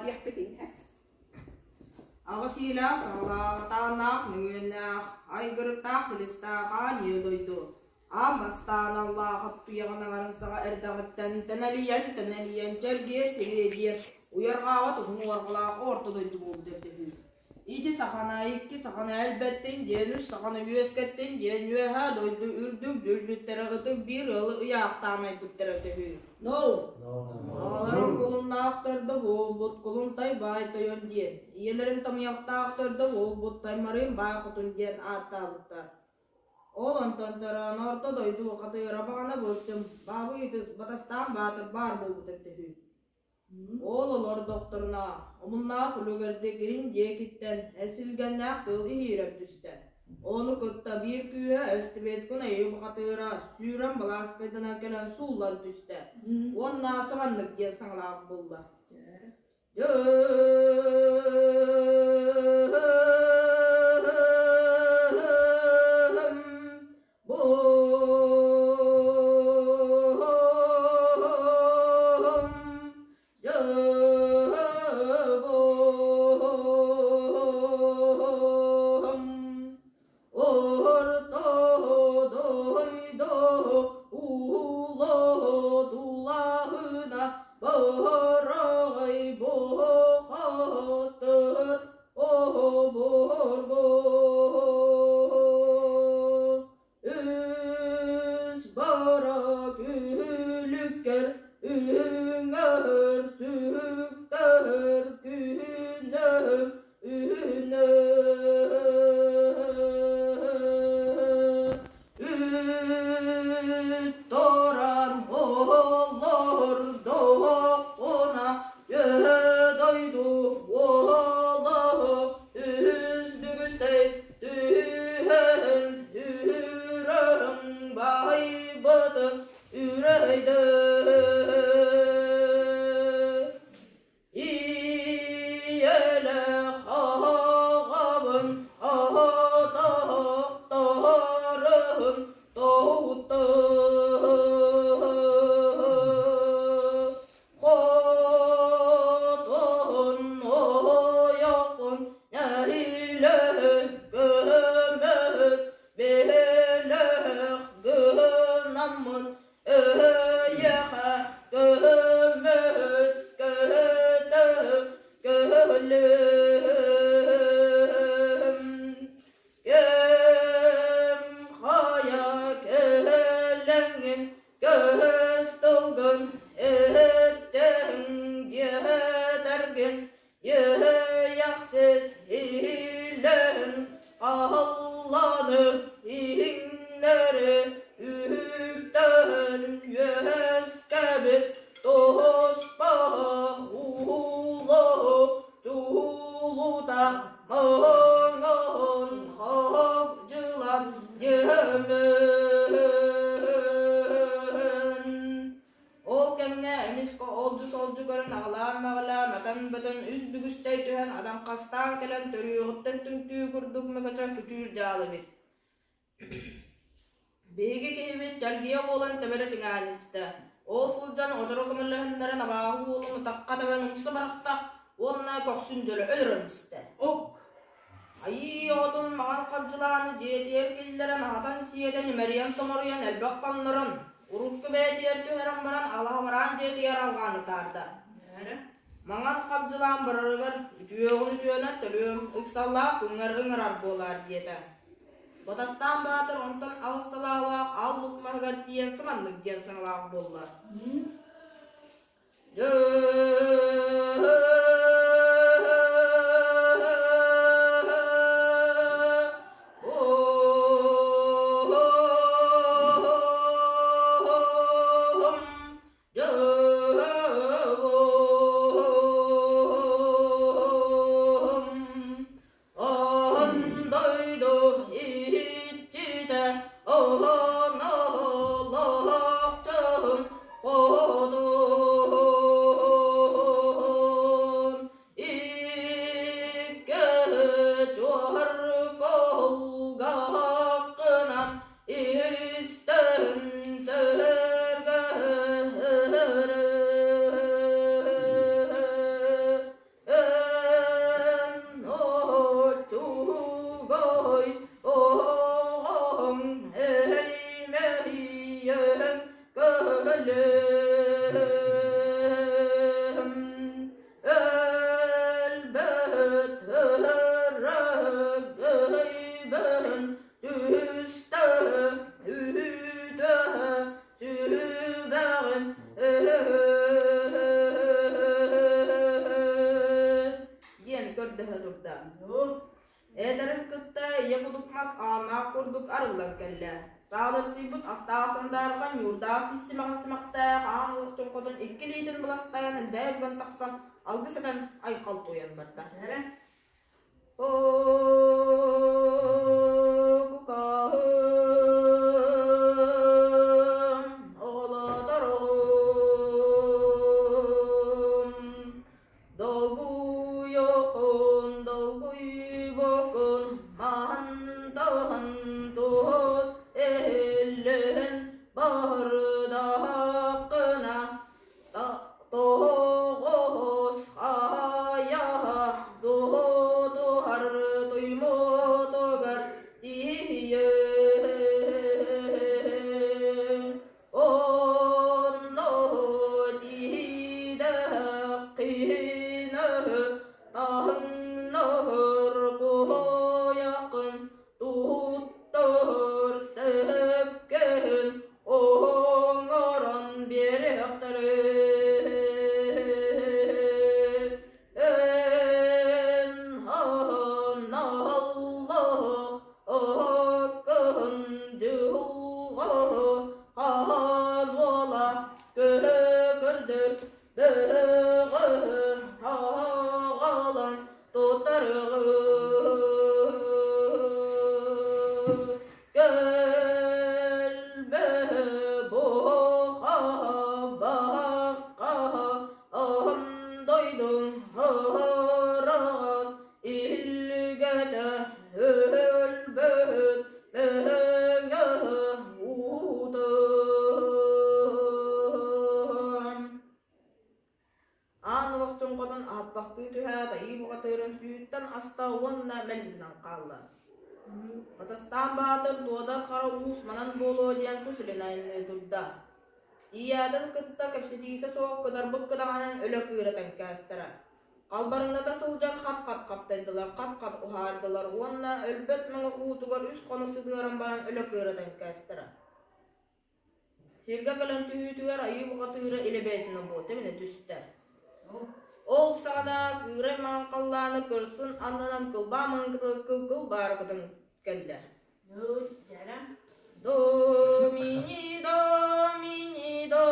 диэхпит иҥһэ. Аҕыс иилээх, саҕалаах, атааннаах, мөҥүөннээх, айгырыктаах, силистээх аан ийэ дойду аан бастаан аллаахап туйаҕын аҥарын саҕа эрдэҕиттэн тэнэлийэн, тэнэлийэн чэлгиэ сириэдийэ уйарҕаабат уһун уорҕалаах орто дойду буолбут эбитэ үһү. Ити сахана икки сахана элбэттин диэн үс саханы үөскэттин диэн үөһээ дойду үрдүк дьүлдьүттэрэ ытык биир ыалы ыйаахтаан айбыттара эбитэ үһү. No. Аҕаларын кулуннаах төрдө буолбут Кулунтай баай тойон диэн, ийэлэрин тамыйахтаах төрдө буолбут Таймарыын баай хотун диэн ааттаабыттар. Ол онтон төрөөн орто дойду хатыыра баҕана былчым, баабый ытыс батастаан баатыр баар буолбут эбитэ үһү. Ол олордохторуна, омуннаах үлүгэрдик илин диэкиттэн эсилгэннээх тыал иһиирэн түстэ. Ону кытта биир күүһэ эстибит Кунайы бухатыыра сүүрэн балааскайданан кэлэн сууллан түстэ уонна саҥаннык диэн саҥалаах булла. Үс бара күлүккэр үҥэр сүктэр күнүм үнэр Үт туран олордохпуна Төһө дойду уолаһы үс бүгүстэй түһэн үрэҕин баайбытын үрэйдэ. Ийэлээх аҕабын атахтарын тоһутта. Хотун ойоҕун нэһилиэк көмөс бэлэх гынаммын эйиэхэ көмөс көтө көлүм. Кэм хайа кэлэҥҥин көс тылгын эттэн диэтэргин иэйэхсит иһиллэн аһылланы иһиҥнэри үктэн үөскэбит туспа уулуу чуулута Оҥоһун хоһдьулан дьөмөн. Ол кэмҥэ эмискэ олдьу-солдьу көрөн аҕылаан-маҕылаан атан-бөтөн үс бүгүстэй түһэн адаҥхастаан кэлэн төрүөҕүттэн түҥтүү курдук мөкөчө күтүүр дьаал эбит. Биһиги киһибит чэлгийэ буолан тэбэрэ чиҥээн истэ. Ол сылдьан оҕочоро көмөлөһүннэрэн абааһы уолун атахха тэбэн умса барахта уонна көхсүн дьөлө өлөрөн истэ. Ок. Айыы оҕотун маҥан хабдьылааны дьиэтигэр киллэрэн аһатан-сиэтэн имэрийэн-томоруйан элбэх хоннорон, урукку бэйэтигэр түһэрэн баран алаһабараан дьиэтигэр алҕаан ытаарда. Маҥан хабдьылаан барарыгар үтүөҕүн үтүөнэн төлүөм, ыксаллаах күҥҥэр ыҥырар буолаар диэтэ. Батастаан Баатыр онтон алыс салаалаах аал лук маһыгар тиийэн сыманнык диэн саҥалаах буолла. Оһон дойду иһиччитэ оһон олохчоһун хотун. Өлүөм өлбөт өрөгөйбүн түстэ үтэ сүбэҕин диэн көрдөһө турда. Эдэрин кытта ийэ кудук мас ааннаах курдук арыллан кэллэ. Саалырсыйбыт астаах сандаарга ньуурдаах сис симэҕин симэхтээх аан олохтон хотон икки илиитин быластайан элдээ бүгэн тахсан алгыс этэн айхал туойан барда. Кукаһым, оҕолотороҕум, Долгуйуоххун, долгуйбоккун, маһын-таһын туос иһиллин, баһырдааххына, тоҕус хайаһа дуһутуһар туймутугар тиийэ. Онно тиийдэххинэ таһыннар куһуйаххын туттар сэпкэһин оҥорон биэриэхтэрэ. Эн аналлаах аккын дьылҕа хаан уола көһө-көрдөр бөҕө аҕалан тутарыгы Көлбө буха бакка Аһын дойдуҥ ыһыраҕас илгэтэ өлбөт мэҥэ уутун. Аан олох чоҥхотун аһаппахтыы түһээт айыы бухатыырын сүүттэн аста уонна мэлдьинэн хаалла. Батастаан Баатыр Дуодар Хара Уус манан буолуо диэн тус илин айанныы турда. Тиийээтин кытта кэпсэтиитэ суох кытарбыт кыдаҕанан өлө кыыра тэҥкээстэрэ. Халбарыҥната сылдьан хат-хат хаптайдылар, хат-хат уһаардылар уонна өлбөт мэҥэ уутугар үс хонук сытыаран баран өлө кыыра тэҥкээстэрэ. Сиргэ кэлэн түһүүтүгэр айыы бухатыыра илэ бэйэтинэн буолта эминэ түстэ. Ол саҕана кыырай маҥан халлааны кырсын аннынан кылбаа маҥкы кыл-кыл баарыкытын кэллэ. Домини, домини, до.